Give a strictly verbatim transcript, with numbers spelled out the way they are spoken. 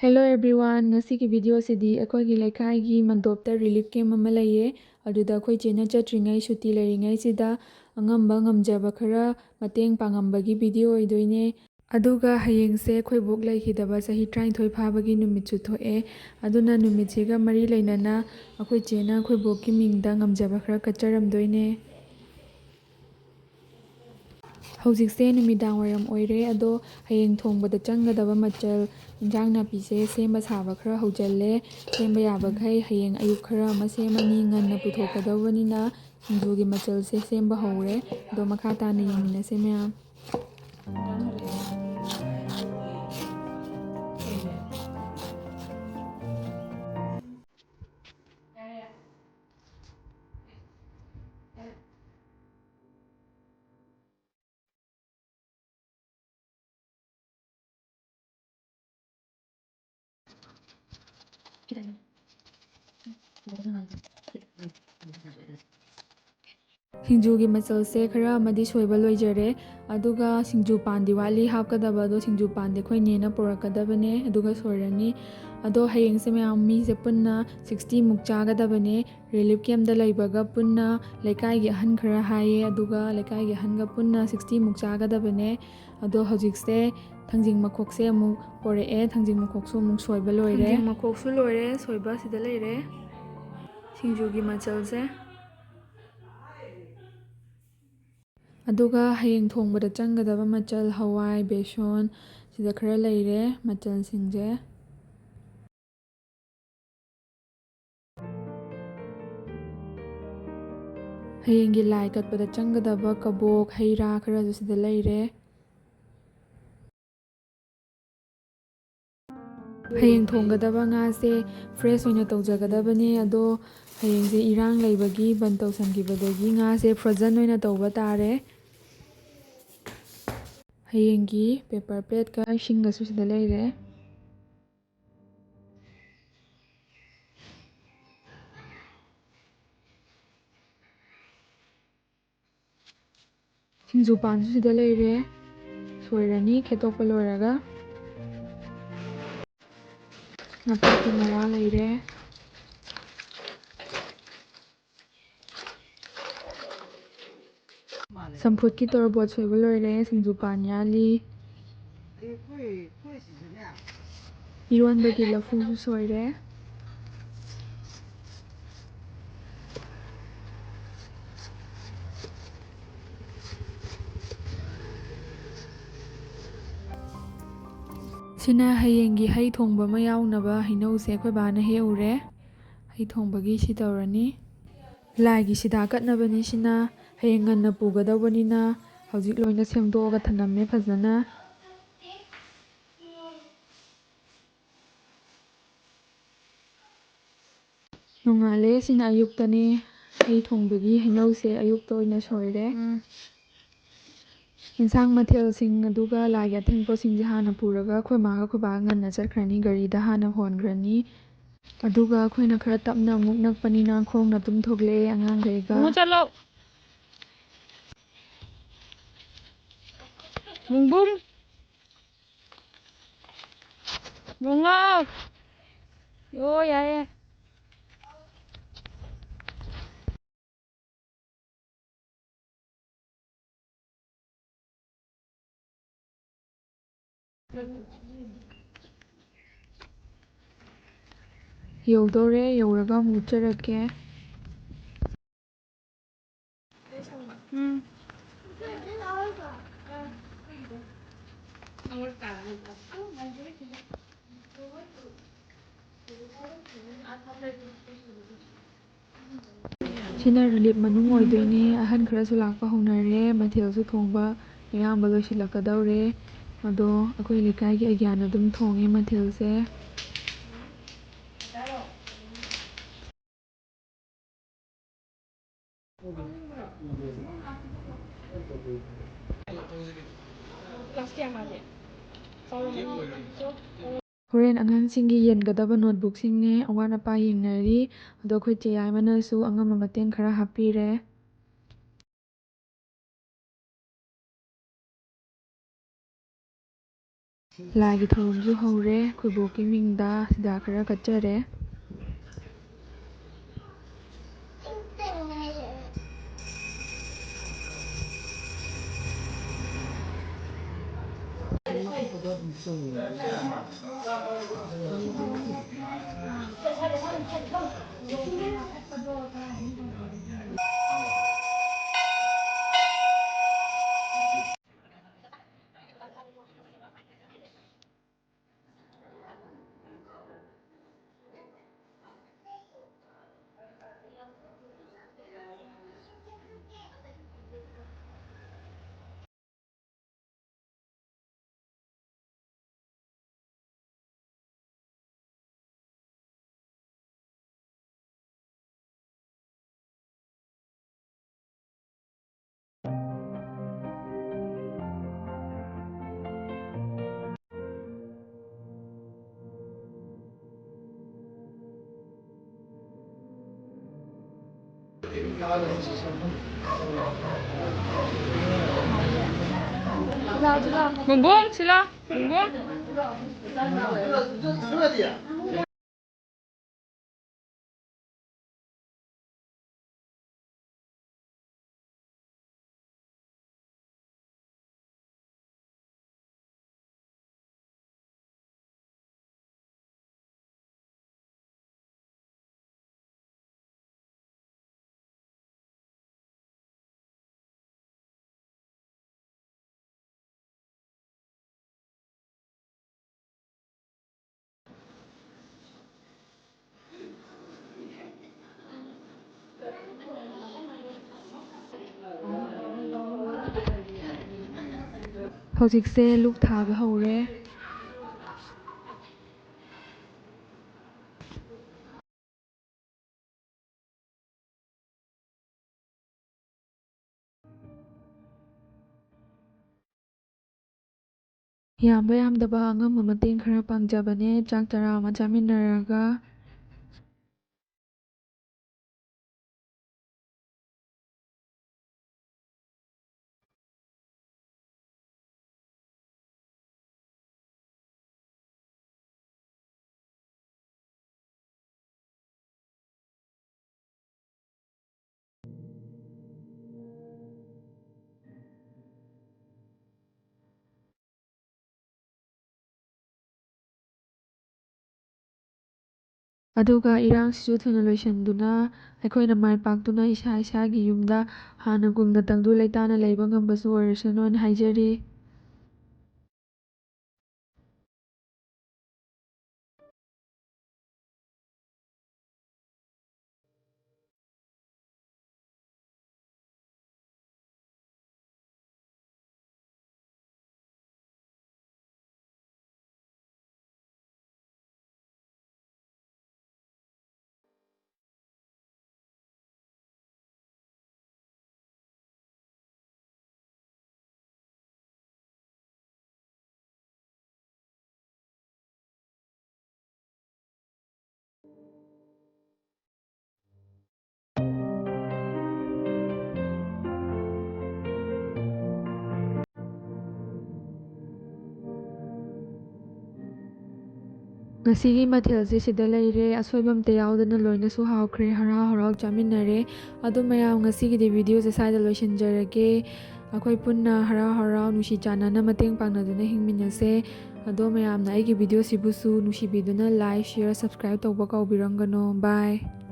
Hello everyone, ꯉꯁꯤꯒꯤ video ꯁꯤꯗꯤ ꯑꯩꯈꯣꯏꯒꯤ ꯂꯩꯀꯥꯏꯒꯤ ꯃꯟꯗꯣꯞꯇ relief camp ꯑꯃ ꯂꯩꯌꯦ꯫ ꯑꯗꯨꯗ ꯑꯩꯈꯣꯏ ꯆꯦꯅ ꯆꯠꯇ꯭ꯔꯤꯉꯩ, ꯁꯨꯇꯤ ꯂꯩꯔꯤꯉꯩꯁꯤꯗ ꯑꯉꯝꯕ ꯉꯝꯖꯕ ꯈꯔ ꯃꯇꯦꯡ ꯄꯥꯡꯉꯝꯕꯒꯤ video ꯑꯣꯏꯗꯣꯏꯅꯦ꯫ ꯑꯗꯨꯒ ꯍꯌꯦꯡꯁꯦ ꯑꯩꯈꯣꯏ ꯕꯣꯛ ꯂꯩꯈꯤꯗꯕ ꯆꯍꯤ ꯇꯔꯥꯅꯤꯊꯣꯏ ꯐꯥꯕꯒꯤ ꯅꯨꯃꯤꯠꯁꯨ ꯊꯣꯛꯑꯦ꯫ ꯑꯗꯨꯅ ꯅꯨꯃꯤꯠꯁꯤꯒ ꯃꯔꯤ ꯂꯩꯅꯅ ꯑꯩꯈꯣꯏ ꯆꯦꯅ ꯑꯩꯈꯣꯏ ꯕꯣꯛꯀꯤ ꯃꯤꯡꯗ ꯉꯝꯖꯕ ꯈꯔ ꯀꯠꯆꯔꯝꯗꯣꯏꯅꯦ꯫ ꯍꯧꯖꯤꯛꯁꯦ ꯅꯨꯃꯤꯗꯥꯡ ꯋꯥꯏꯔꯝ ꯑꯣꯏꯔꯦ, ꯑꯗꯣ ꯍꯌꯦꯡ ꯊꯣꯡꯕꯗ ꯆꯪꯒꯗꯕ ꯃꯆꯜ, ꯏꯟꯖꯥꯡ ꯅꯥꯄꯤꯁꯦ ꯁꯦꯝꯕ ꯁꯥꯕ ꯈꯔ ꯍꯧꯖꯤꯜꯂꯦ꯫ ꯁꯦꯝꯕ ꯌꯥꯕꯈꯩ ꯍꯌꯦꯡ ꯑꯌꯨꯛ ꯈꯔ ꯑꯃ ꯁꯦꯝꯃꯅꯤ, ꯉꯟꯅ ꯄꯨꯊꯣꯛꯀꯗꯧꯕꯅꯤꯅ ꯁꯤꯡꯖꯨꯒꯤ ꯃꯆꯜꯁꯦ ꯁꯦꯝꯕ ꯍꯧꯔꯦ꯫ ꯑꯗꯣ ꯃꯈꯥ ꯇꯥꯅ ꯌꯦꯡꯃꯤꯟꯅꯁꯦ ꯃꯌꯥꯝ꯫ ꯁꯤꯡꯖꯨꯒꯤ ꯃꯆꯜꯁꯦ ꯈꯔ ꯑꯃꯗꯤ ꯁꯣꯏꯕ ꯂꯣꯏꯖꯔꯦ, ꯑꯗꯨꯒ ꯁꯤꯡꯖꯨ ꯄꯥꯟꯗꯤ ꯋꯥꯠꯂꯤ ꯍꯥꯞꯀꯗꯕ, ꯑꯗꯣ ꯁꯤꯡꯖꯨ ꯄꯥꯟꯗꯤ ꯑꯩꯈꯣꯏ ꯅꯦꯅ ꯄꯨꯔꯛꯀꯗꯕꯅꯦ, ꯑꯗꯨꯒ ꯁꯣꯏꯔꯅꯤ꯫ ꯑꯗꯣ ꯍꯌꯦꯡꯁꯦ ꯃꯌꯥꯝ ꯃꯤꯁꯦ ꯄꯨꯟꯅ sixty ꯃꯨꯛ ꯆꯥꯒꯗꯕꯅꯦ꯫ Relief camp ꯇ ꯂꯩꯕꯒ ꯄꯨꯟꯅ ꯂꯩꯀꯥꯏꯒꯤ ꯑꯍꯟ ꯈꯔ ꯍꯥꯏꯌꯦ, ꯑꯗꯨꯒ ꯂꯩꯀꯥꯏꯒꯤ ꯑꯍꯟꯒ ꯄꯨꯟꯅ sixty ꯃꯨꯛ ꯆꯥꯒꯗꯕꯅꯦ꯫ ꯑꯗꯣ ꯍꯧꯖꯤꯛꯁꯦ ꯊꯥꯡꯖꯤꯡ ꯃꯈꯣꯛꯁꯦ ꯑꯃꯨꯛ ꯄꯣꯔꯛꯑꯦ, ꯊꯥꯡꯖꯤꯡ ꯃꯈꯣꯛꯁꯨ ꯑꯃꯨꯛ ꯁꯣꯏꯕ ꯂꯣꯏꯔꯦ꯫ ꯊꯥꯡꯖꯤꯡ ꯃꯈꯣꯛꯁꯨ ꯂꯣꯏꯔꯦ, ꯁꯣꯏꯕ ꯁꯤꯗ ꯂꯩꯔꯦ꯫ ꯁꯤꯡꯖꯨꯒꯤ ꯃꯆꯜꯁꯦ꯫ ꯑꯗꯨꯒ ꯍꯌꯦꯡ ꯊꯣꯡꯕꯗ ꯆꯪꯒꯗꯕ ꯃꯆꯜ, ꯍꯋꯥꯏ, ꯕꯦꯁꯣꯟ, ꯁꯤꯗ ꯈꯔ ꯂꯩꯔꯦ ꯃꯆꯜꯁꯤꯡꯁꯦ꯫ ꯍꯌꯦꯡꯒꯤ ꯂꯥꯏ ꯀꯠꯄꯗ ꯆꯪꯒꯗꯕ ꯀꯕꯣꯛ, ꯍꯩ ꯔꯥ ꯈꯔꯁꯨ ꯁꯤꯗ ꯂꯩꯔꯦ꯫ ꯍꯌꯦꯡ ꯊꯣꯡꯒꯗꯕ ꯉꯥꯁꯦ fresh ꯑꯣꯏꯅ ꯇꯧꯖꯒꯗꯕꯅꯦ, ꯑꯗꯣ ꯍꯌꯦꯡꯁꯦ ꯏꯔꯥꯡ ꯂꯩꯕꯒꯤ ꯕꯟ ꯇꯧꯁꯟꯈꯤꯕꯗꯒꯤ ꯉꯥꯁꯦ frozen ꯑꯣꯏꯅ ꯇꯧꯕ ꯇꯥꯔꯦ꯫ ꯍꯌꯦꯡꯒꯤ paper plate ꯀ ꯏꯁꯤꯡꯒꯁꯨ ꯁꯤꯗ ꯂꯩꯔꯦ꯫ ꯁꯤꯡꯖꯨ ꯄꯥꯟꯁꯨ ꯁꯤꯗ ꯂꯩꯔꯦ꯫ ꯁꯣꯏꯔꯅꯤ ꯈꯦꯠꯇꯣꯛꯄ ꯂꯣꯏꯔꯒ꯫ ꯅꯄꯥꯛꯄꯤ ꯃꯔꯥ ꯂꯩꯔꯦ꯫ ꯆꯝꯐꯨꯠꯀꯤ ꯇꯣꯔꯕꯣꯠ ꯁꯣꯏꯕ ꯂꯣꯏꯔꯦ, ꯁꯤꯡꯖꯨ ꯄꯥꯟ ꯌꯥꯜꯂꯤ꯫ ꯏꯔꯣꯟꯕꯒꯤ ꯂꯐꯨꯁꯨ ꯁꯣꯏꯔꯦ꯫ ꯁꯤꯅ ꯍꯌꯦꯡꯒꯤ ꯍꯩ ꯊꯣꯡꯕ ꯑꯃ ꯌꯥꯎꯅꯕ ꯍꯩꯅꯧꯁꯦ ꯑꯩꯈꯣꯏ ꯕꯥꯅ ꯍꯦꯛꯎꯔꯦ꯫ ꯍꯩ ꯊꯣꯡꯕꯒꯤ ꯁꯤ ꯇꯧꯔꯅꯤ꯫ ꯂꯥꯏꯒꯤ ꯁꯤꯗꯥ ꯀꯠꯅꯕꯅꯤ ꯁꯤꯅ꯫ ꯍꯌꯦꯡ ꯉꯟꯅ ꯄꯨꯒꯗꯧꯕꯅꯤꯅ ꯍꯧꯖꯤꯛ ꯂꯣꯏꯅ ꯁꯦꯝꯗꯣꯛꯑꯒ ꯊꯅꯝꯃꯦ ꯐꯖꯅ꯫ ꯅꯣꯡꯉꯥꯜꯂꯦ, ꯁꯤꯅ ꯑꯌꯨꯛꯇꯅꯦ꯫ ꯍꯩ ꯊꯣꯡꯕꯒꯤ ꯍꯩꯅꯧꯁꯦ ꯑꯌꯨꯛꯇ ꯑꯣꯏꯅ ꯁꯣꯏꯔꯦ꯫ ꯎꯝ꯫ ꯏꯟꯁꯥꯡ ꯃꯊꯦꯜꯁꯤꯡ ꯑꯗꯨꯒ ꯂꯥꯏꯒꯤ ꯑꯊꯦꯟ ꯄꯣꯠꯁꯤꯡꯁꯦ ꯍꯥꯟꯅ ꯄꯨꯔꯒ ꯑꯩꯈꯣꯏ ꯃꯥꯒ ꯑꯩꯈꯣꯏ ꯕꯥꯒ ꯉꯟꯅ ꯆꯠꯈ꯭ꯔꯅꯤ, ꯒꯥꯔꯤꯗ ꯍꯥꯟꯅ ꯍꯣꯟꯈ꯭ꯔꯅꯤ꯫ ꯑꯗꯨꯒ ꯑꯩꯈꯣꯏꯅ ꯈꯔ ꯇꯞꯅ ꯑꯃꯨꯛ ꯅꯛꯄꯅꯤꯅ ꯈꯣꯡꯅ ꯑꯗꯨꯝ ꯊꯣꯛꯂꯛꯑꯦ ꯑꯉꯥꯡꯈꯩꯒ꯫ ꯏꯕꯨꯡꯉꯣ ꯆꯠꯂꯣ꯫ ꯕꯨꯡꯕꯨꯡ꯫ ꯕꯨꯡꯉꯣ꯫ ꯑꯣ, ꯌꯥꯏꯌꯦ꯫ ꯌꯧꯗꯧꯔꯦ, ꯌꯧꯔꯒ ꯑꯃꯨꯛ ꯎꯠꯆꯔꯛꯀꯦ꯫ ꯎꯝ꯫ ꯁꯤꯅ ꯔꯤꯂꯤꯞ ꯃꯅꯨꯡ ꯑꯣꯏꯗꯣꯏꯅꯦ꯫ ꯑꯍꯟ ꯈꯔꯁꯨ ꯂꯥꯛꯄ ꯍꯧꯅꯔꯦ꯫ ꯃꯊꯦꯜꯁꯨ ꯊꯣꯡꯕ ꯑꯌꯥꯝꯕ ꯂꯣꯏꯁꯤꯜꯂꯛꯀꯗꯧꯔꯦ꯫ ꯑꯗꯣ ꯑꯩꯈꯣꯏ ꯂꯩꯀꯥꯏꯒꯤ ꯑꯒ꯭ꯌꯥꯟ ꯑꯗꯨꯝ ꯊꯣꯡꯉꯦ ꯃꯊꯦꯜꯁꯦ꯫ ꯍꯣꯔꯦꯟ ꯑꯉꯥꯡꯁꯤꯡꯒꯤ ꯌꯦꯟꯒꯗꯕ ꯅꯣꯠꯕꯨꯛꯁꯤꯡꯅꯦ ꯑꯋꯥꯠ ꯑꯄꯥ ꯌꯦꯡꯅꯔꯤ꯫ ꯑꯗꯣ ꯑꯩꯈꯣꯏ ꯆꯦ ꯌꯥꯏꯃꯅꯁꯨ ꯑꯉꯝꯕ ꯃꯇꯦꯡ ꯈꯔ ꯍꯥꯞꯄꯤꯔꯦ꯫ ꯂꯥꯏꯒꯤ ꯊꯧꯔꯝꯁꯨ ꯍꯧꯔꯦ꯫ ꯑꯩꯈꯣꯏ ꯕꯣꯛꯀꯤ ꯃꯤꯡꯗ ꯁꯤꯗ ꯈꯔ ꯀꯠꯆꯔꯦ꯫ ꯕꯨꯡꯕꯨꯡ, ꯁꯤꯂꯥ, ꯕꯨꯡꯕꯨꯡ꯫ ꯍꯧꯖꯤꯛꯁꯦ ꯂꯨꯛ ꯊꯥꯕ ꯍꯧꯔꯦ꯫ ꯌꯥꯝꯕ ꯌꯥꯝꯗꯕ ꯑꯉꯝꯕ ꯃꯇꯦꯡ ꯈꯔ ꯄꯥꯡꯖꯕꯅꯦ, ꯆꯥꯛ ꯆꯔꯥ ꯑꯃ ꯆꯥꯃꯤꯟꯅꯔꯒ꯫ ꯑꯗꯨꯒ ꯏꯔꯥꯡꯁꯤꯁꯨ ꯊꯨꯅ ꯂꯣꯏꯁꯤꯟꯗꯨꯅ ꯑꯩꯈꯣꯏꯅ ꯃꯥꯏ ꯄꯥꯛꯇꯨꯅ ꯏꯁꯥ ꯏꯁꯥꯒꯤ ꯌꯨꯝꯗ ꯍꯥꯟꯅꯒꯨꯝꯅ ꯇꯪꯗꯨ ꯂꯩꯇꯥꯅ ꯂꯩꯕ ꯉꯝꯕꯁꯨ ꯑꯣꯏꯔꯁꯅꯨꯅ ꯍꯥꯏꯖꯔꯤ꯫ ꯉꯁꯤꯒꯤ ꯃꯊꯦꯜꯁꯦ ꯁꯤꯗ ꯂꯩꯔꯦ꯫ ꯑꯁꯣꯏꯕ ꯑꯝꯇ ꯌꯥꯎꯗꯅ ꯂꯣꯏꯅꯁꯨ ꯍꯥꯎꯈ꯭ꯔꯦ꯫ ꯍꯔꯥꯎ ꯍꯔꯥꯎ ꯆꯥꯃꯤꯟꯅꯔꯦ꯫ ꯑꯗꯣ ꯃꯌꯥꯝ, ꯉꯁꯤꯒꯤꯗꯤ videoꯁꯦ ꯁ꯭ꯋꯥꯏꯗ ꯂꯣꯏꯁꯤꯟꯖꯔꯒꯦ꯫ ꯑꯩꯈꯣꯏ ꯄꯨꯟꯅ ꯍꯔꯥꯎ ꯍꯔꯥꯎ ꯅꯨꯡꯁꯤ ꯆꯥꯟꯅꯅ ꯃꯇꯦꯡ ꯄꯥꯡꯅꯗꯨꯅ ꯍꯤꯡꯃꯤꯟꯅꯁꯦ꯫ ꯑꯗꯣ ꯃꯌꯥꯝꯅ ꯑꯩꯒꯤ videoꯁꯤꯕꯨꯁꯨ ꯅꯨꯡꯁꯤꯕꯤꯗꯨꯅ like, share, subscribe ꯇꯧꯕ ꯀꯥꯎꯕꯤꯔꯝꯒꯅꯣ꯫ Bye꯫